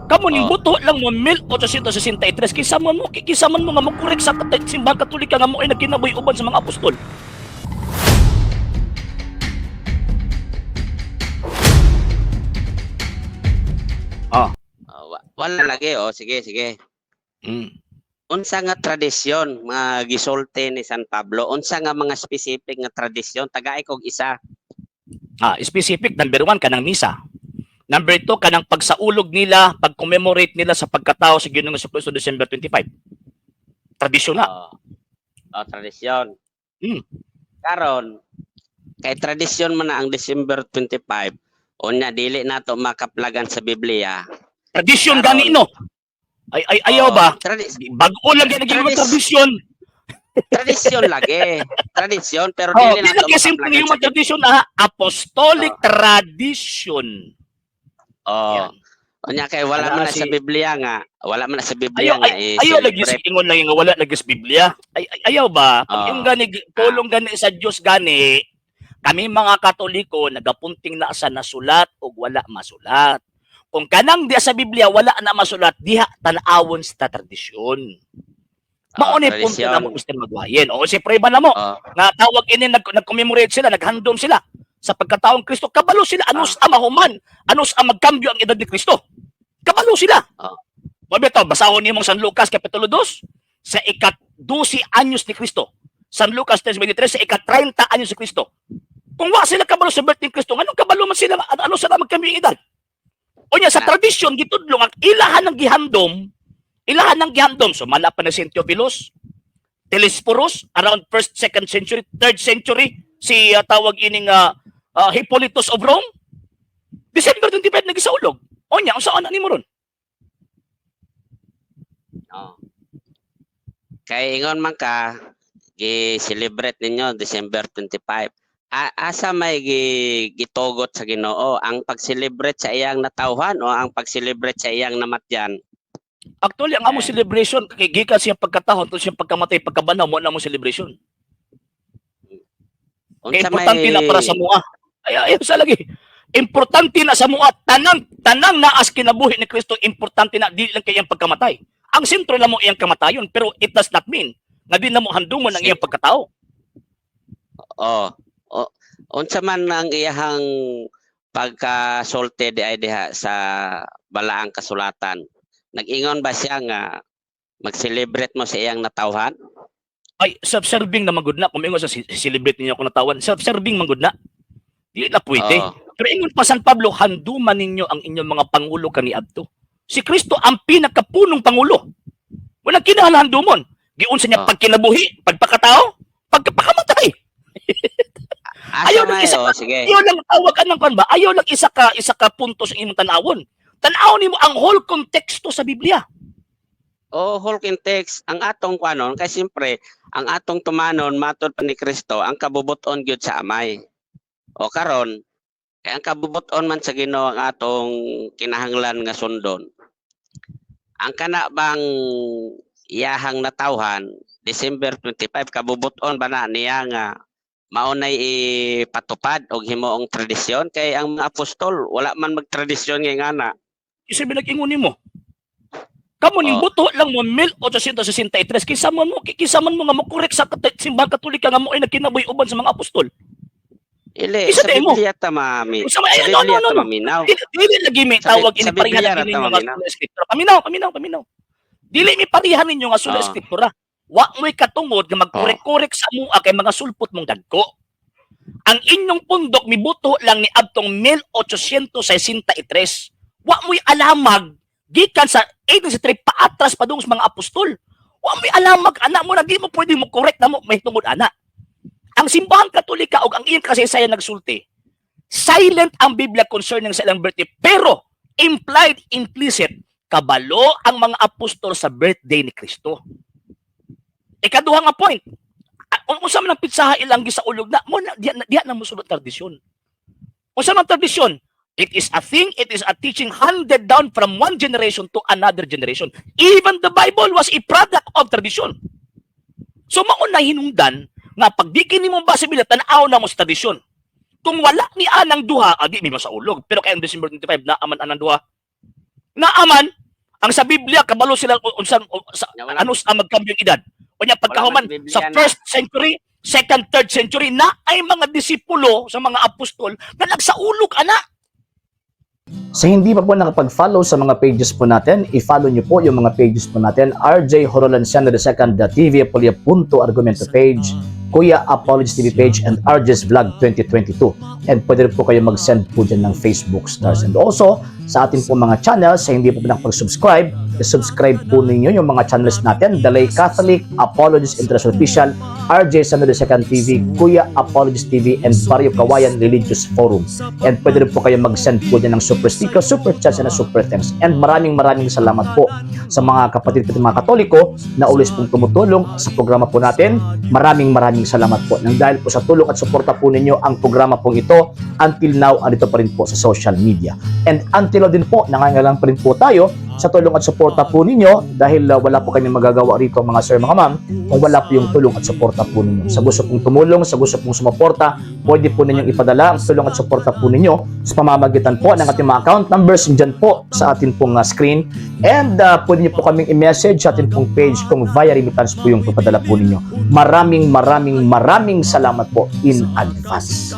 Kamo ning Oh. buto lang mo 1863, kinsa man mo nga mokorek sa Simbahan Katolika nga mo ay nagkinabuhi uban sa mga apostol. Ah. Oh, wala lagi, oh, sige, sige. Unsa nga tradisyon mga gisulti ni San Pablo? Unsa nga mga specific nga tradisyon? Tagay kog isa. Ah, specific number 1, kanang misa. Number 2, kanang pagsaulog nila, pag-commemorate nila sa pagkatao sa Ginoong Hesus December 25. Tradisyon na. Oh. Oh, tradisyon. Karon kay tradisyon man na ang December 25, unya dili nato makaplagan sa Biblia. Tradisyon Karon. gani no. Ay ay ayaw Oh, ba? Bago lang gyud naging tradisyon. Tradisyon lagi. Tradisyon, pero Oh, dili di nato lang kay simple makaplagan yung sa Biblia. tradisyon na apostolic tradition. Oh. Yan. Unya kay wala Ala, man na sa Biblia nga, wala man na sa Biblia Ayaw nga ayaw lagi i-celebrate. ingon lang nga wala lagi sa Biblia. Ay, ay ayaw ba? Pag Ah. yung gani pulong gani sa Dios gani, kami mga Katoliko nagapunting na sa nasulat ug wala masulat. Kung kanang diha sa Biblia wala na masulat, diha tan-awon sa tradisyon. Oh, Mao ni punto tradisyon. na mo Mr. Magwayen. O si prueba na mo Oh, nga tawag ini nag-commemorate sila, naghandom sila sa pagkataong Kristo. Kabalo sila anus ang mahuman, anus ang magkambyo ang edad ni Kristo. Kabalo sila. Wa bitaw basahon nimong San Lucas kapitulo 2 sa ika-12 anyos ni Kristo. San Lucas 3:23 sa ika-30 anyos ni Kristo. Kung wa sila kabalo sa birth ni Kristo, nganong kabalo man sila, ano sila magkambyo ang edad? Unya sa tradisyon gitudlo ang ilahan ng gihandom, ilahan ng gihandom. So mala pa na si Theophilus, Telesphorus around 1st, 2nd century, 3rd century, si tawag ining Hippolytus of Rome. December 25 nagisaulog. Unya unsa ana nimo ron? Oh. Kay ingon man ka, gi-celebrate ninyo December 25. Asa may gitugot sa Ginoo ang pag-celebrate sa iyang natawhan o ang pag-celebrate sa iyang namatyan? Actually, ang among celebration kay gikan siyang pagkatahon to siyang pagkamatay, pagkabanhaw, mo na among celebration. Kay Unsa importante may na para sa mua. Ay, ay sa lagi. Importante na sa mua, tanang tanang naas kinabuhi ni Kristo, importante na di lang kay iyang pagkamatay. Ang sentro na mo iyang kamatayon, pero it does not mean nga di na mo handumon ang iyang pagkatao. Oh, oh, unsa man ang iyahang pagkasulti di ay diha sa balaang kasulatan? Nag-ingon ba siya nga mag-celebrate mo sa iyang natawhan? Ay, self-serving na magud na. Kung ingon sa celebrate ninyo ako natawan, self-serving man gud na. Di na pwede. Pero ingon pa San Pablo, handuman ninyo ang inyong mga pangulo kaniadto. Si Kristo ang pinakapunong pangulo. Walang kinahanglan handumon. Giunsa niya pagkinabuhi, pagpakatao, pagpakamatay. Asa Ayaw lang may, isa oh, sige. Ayaw lang tawag anang kan ba? Ayaw lang isa ka punto sa imong tan-awon. Tan-awon nimo ang whole konteksto sa Biblia. Oh, whole context ang atong kuanon kay siyempre ang atong tumanon matod pa ni Kristo ang kabubuton gyud sa Amay. O karon kay ang kabubuton man sa Ginoo ang atong kinahanglan nga sundon. Ang kana bang iyahang natawhan December 25, kabubuton ba na niya nga mao nay ipatupad og himuong tradisyon? Kay ang mga apostol wala man magtradisyon nga ngana. Isa nag-ingon nimo. Kamo ning buto lang mo 1863, kinsa man mo nga mokorek sa Simbahan Katolika nga mo ay nagkinabuhi uban sa mga apostol. Ili, Isa sa di mo. Biblia ta mami. Unsa may Sa ay, no, no, Biblia no, ta no. maminaw. Dili dili lagi may tawag Sa ini pareha Biblia lagi ra ninyo ta nga maminaw. sola escritura. Paminaw, paminaw, paminaw. Dili mi pareha ninyo nga sola escritura. Wa mo'y katungod nga magkorek-korek sa mua kay mga sulpot mong dagko. Ang inyong pundok mibuto lang ni adtong 1863. Wa mo'y alamag gikan sa 1863 paatras padung sa mga apostol. Wa mo'y alamag ana mo na di mo pwede mo correct na mo may tungod ana. Ang Simbahan Katolika og ang iyang kasaysayan nagsulti. Silent ang Biblia concerning sa ilang birthday, pero implied, implicit, kabalo ang mga apostol sa birthday ni Kristo. Ikaduha nga point, unsa man ang pitsaha ilang gisaulog na mo na diha, diha na mosulod tradisyon. Unsa man tradisyon? It is a thing, it is a teaching handed down from one generation to another generation. Even the Bible was a product of tradition. So mao na hinungdan nga pag di kini mo base Biblia, tan-aw na mo sa tradisyon. Kung wala ni anang duha, adi mi masaulog. Pero kay ang December 25 naaman anang duha. Naaman. Ang sa Biblia, kabalo sila unsa sa, Nya wala ano sa magkambyo ang edad. Unya pagkahuman Wala man Biblia sa na. first century, second, third century na ay mga disipulo sa mga apostol na nagsaulog ana. Sa hindi pa po nakapag-follow sa mga pages po natin, i-follow nyo po yung mga pages po natin. RJ Horolan II, TV Apolia Punto Argumento page, Kuya Apologies TV page, and RJ's Vlog 2022. And pwede rin po kayo mag-send po dyan ng Facebook stars. And also, sa atin po mga channels, sa hindi po po nakapag-subscribe, i-subscribe po ninyo yung mga channels natin: Dalay Catholic, Apologies International Official, RJ Sano II TV, Kuya Apologies TV, and Barrio Kawayan Religious Forum. And pwede rin po kayo mag-send po dyan ng super sticker, super chats, and super thanks. And maraming maraming salamat po sa mga kapatid ko, mga Katoliko na always pong tumutulong sa programa po natin. Maraming maraming salamat po. Nang dahil po sa tulong at suporta po ninyo, ang programa pong ito until now andito pa rin po sa social media. And until now din po, nangangailangan pa rin po tayo sa tulong at suporta po ninyo dahil wala po kami magagawa rito, mga sir, mga ma'am, kung wala po yung tulong at suporta po ninyo. Sa gusto pong tumulong, sa gusto pong sumuporta, pwede po ninyong ipadala ang tulong at suporta po ninyo sa pamamagitan po ng ating mga account numbers dyan po sa atin pong screen. And pwede niyo po kaming i-message sa atin pong page kung via remittance po yung papadala po ninyo. Maraming maraming maraming salamat po in advance.